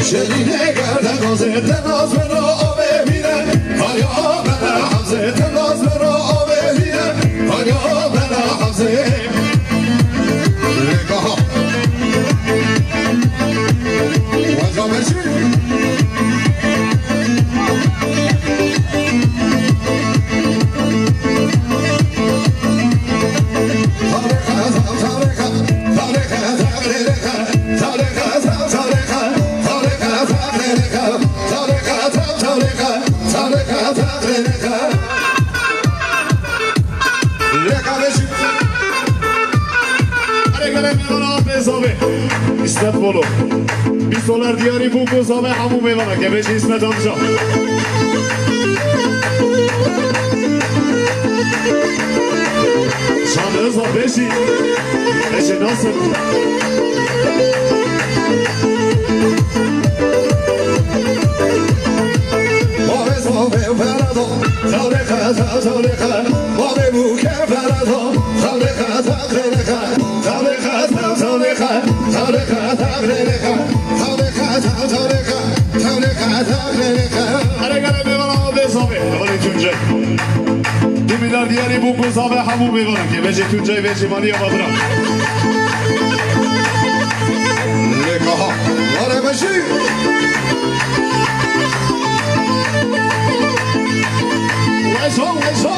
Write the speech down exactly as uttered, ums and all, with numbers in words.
Şerîne gerde gazê te naz bera avê hîne. Haya bera hazê te naz bera avê hîne. Haya bera hazê. Leka. Waza berşî. Erê gelê mêvana bê zavê. İsmet Bolu. Bîst dolar diyarî bû ku zavê hemû mêvana ke bêjî İsmet amca. Şanlıurfa bêjî. Bêjî nasıl? Zavê zavê ferado. Zavê xeza zavê xeza. Zavê bû ke ferado. Zavê xeza zavê xeza. Erê gelê mêvana bê zavê. Hevalê Tuncay. Du milyar diyarî bû ku zavê hemû mêvanan ke bêjê Tuncay bêjê maliya babira. Leka ha. Were meşî. Weşo, weşo.